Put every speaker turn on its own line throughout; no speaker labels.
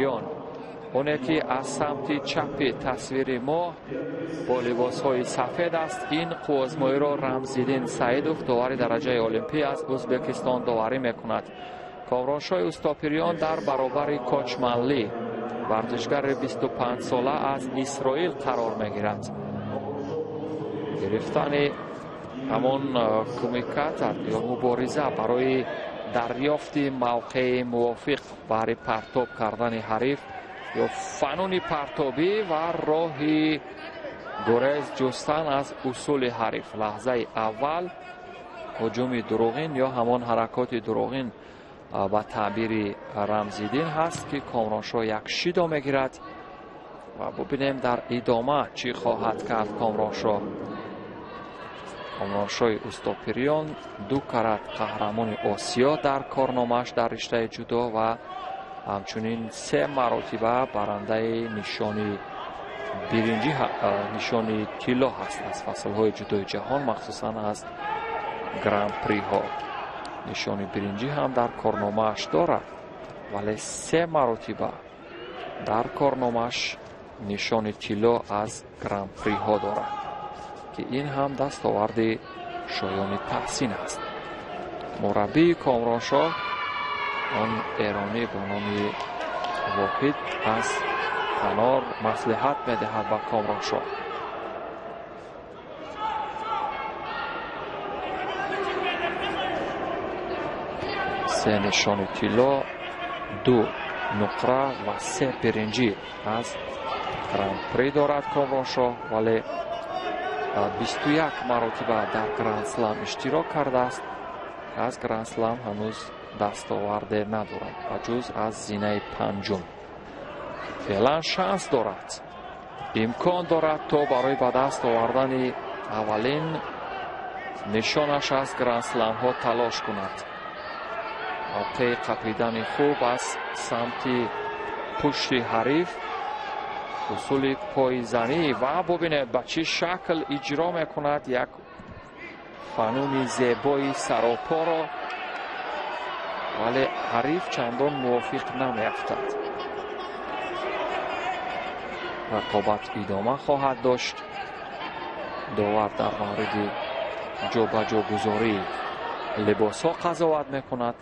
Устопириён, оне ки аз самти чапи тасвири мо бо либосҳои сафед аст, ин қуввозмоиро Рамзиддин Саидов, довари дараҷаи олимпӣ аз Ӯзбекистон, доварӣ мекунад. Комроншоҳи Устопириён дар баробари Кочманлӣ, варзишгари 25-сола аз Исроил, қарор мегирад. Гирифтани ҳамон кумиката ё мубориза барои дарёфти мавқеи мувофиқ баҳри партоб кардани ҳариф ё фануни партобӣ ва роҳи гурез ҷустан аз усули ҳариф. Лаҳзаи аввал ҳуҷуми дурӯғин ё ҳамон ҳаракоти дурӯғин ба таъбири Рамзиддин ҳаст, ки Комроншоҳ як шидо мегирад ва бубинем дар идома чӣ хоҳад кард Комроншоҳ. Комроншоҳи Устопириён ду карат қаҳрамони Осиё дар корномааш дар риштаи ҷудо ва ҳамчунин се маротиба барандаи нишони биринҷӣ, нишони тилло ҳаст аз фаслҳои ҷудои ҷаҳон, махсусан аз гран-приҳо. Нишони биринҷӣ ҳам дар корномааш дорад, вале се маротиба дар корномааш нишони тилло аз гран-приҳо дорад, ки ин ҳам дастоварди шоёни таҳсин аст. Мураббии Комроншоҳ, он эронӣ бо номи Воҳид, аз канор маслиҳат медиҳад ба Комроншоҳ. Се нишони тилло, ду нуқра ва се биринҷӣ аз гран-при дорад Комроншоҳ, вале 21 маротиба дар гранд-слам иштирок кардааст. Аз гранд-слам ҳанӯз дастоварде надорад ба ҷуз аз зинаи панҷум. Феълан шанс дорад, имкон дорад то барои ба даст овардани аввалин нишонаш аз гранд-сламҳо талош кунад. Мавқеи қапидани хуб аз самти пушти ҳариф, усули пойзанӣ ва бубинед ба чӣ шакл иҷро мекунад як фануни зебои саропоро, вале ҳариф чандон мувофиқ намеафтад. Рақобат идома хоҳад дошт. Довар дар мавриди ҷобаҷогузории либосҳо қазоват мекунад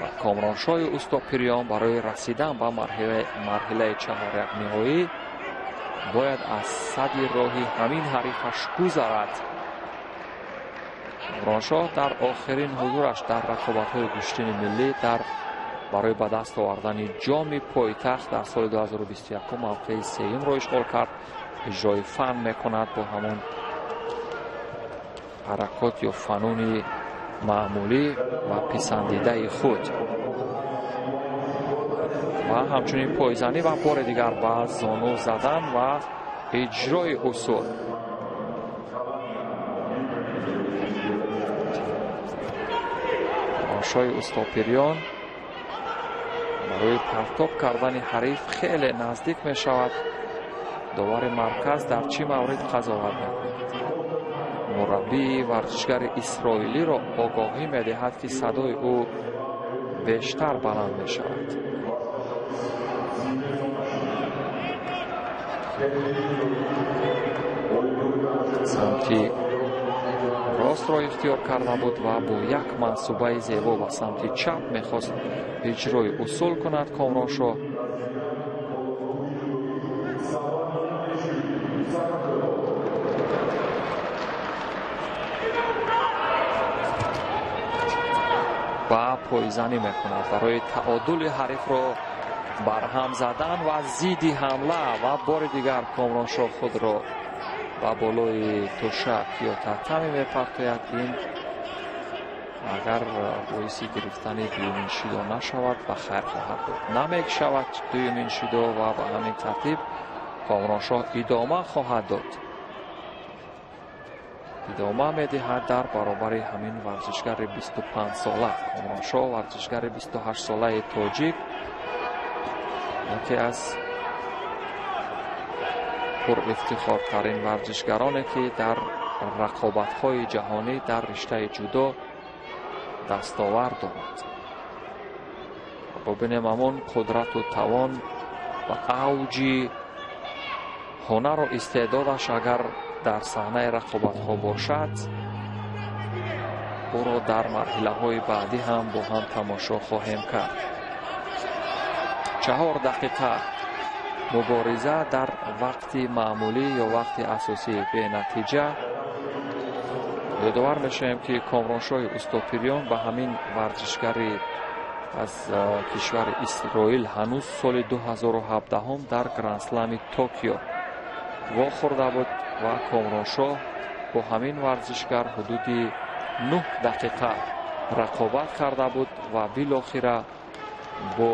ва Комроншоҳи Устопириён барои расидан ба марҳилаи чаҳорякниҳоӣ бояд аз сади роҳи ҳамин ҳарифаш гузарад. Комроншоҳ дар охирин ҳузураш дар рақобатҳои гӯштини миллӣ дар барои ба даст овардани ҷоми пойтахт дар соли 2021 мавқеи сеюмро ишғол кард. Иҷрои фан мекунад бо ҳамон ҳаракот ё фануни маъмулӣ ва писандидаи худ ва ҳамчунин пойзанӣ ва бори дигар ба зону задан ва иҷрои усул. Комроншоҳи Устопириён барои партоб кардани ҳариф хеле наздик мешавад. Довари марказ дар чӣ маврид қазоват мекунад? Мураббии варзишгари исроилиро огоҳӣ медиҳад, ки садои ӯ бештар баланд мешавад. Самти ростро ихтиёр карда буд ва бо як мансубаи зебо ба самти чап мехост иҷрои усул кунад Комроншоҳ. Ба пойзанӣ мекунад барои таодули ҳарифро барҳам задан ва зидди ҳамла ва бори дигар Комроншоҳ худро ба болои тӯшак ё татами мепартояд. Ин агар боиси гирифтани дуюмин шидо нашавад, ба хайр хоҳад буд. Намешавад дуюмин шидо ва ба ҳамин тартиб Комроншоҳ идома хоҳад дод. Идома медиҳад дар баробари ҳамин варзишгари 25-сола. Комроншоҳ варзишгари 28-солаи тоҷик, яке аз пурифтихортарин варзишгароне ки дар рақобатҳои ҷаҳонӣ дар риштаи ҷудо дастовард дорад. Бубинем ҳамон қудрату тавон Ва авҷи ҳунару истеъдодаш агар дар саҳнаи рақобатҳо бошад, ӯро дар марҳилаҳои баъдӣ ҳам бо ҳам тамошо хоҳем кард. 4 дақиқа мубориза дар вақти маъмулӣ ё вақти асосӣ бенатиҷа. Ёдовар мешавем, ки Комроншоҳи Устопириён ба ҳамин варзишгари аз кишвари Исроил ҳанӯз соли 2017 дар Грандслами Токио вохӯрда буд ва Комроншоҳ бо ҳамин варзишгар ҳудуди 9 дақиқа рақобат карда буд ва билохира бо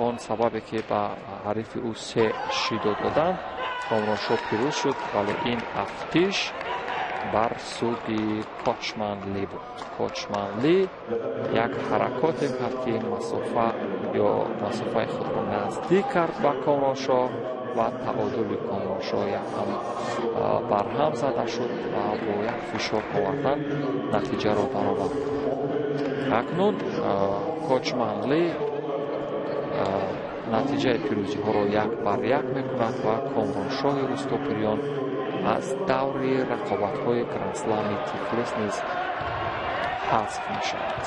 он сабабе, ки ба ҳарифи ӯ се шидо доданд, Комроншоҳ пирӯз шуд. Вале ин афтиш бар суди Кочманли буд. Кочманли як ҳаракоте кард, ки масофа ё масофаи худро наздик кард ба Комроншоҳ ва таодули Комроншоҳ якам барҳам зада шуд ва бо як фишор овардан натиҷаро баровард. Акнун Кочманли натиҷаи пирӯзиҳоро 1-1 мекунад ва Комроншоҳи Устопириён аз даври рақобатҳои Грандслами Тифлис низ ҳазф мешавад.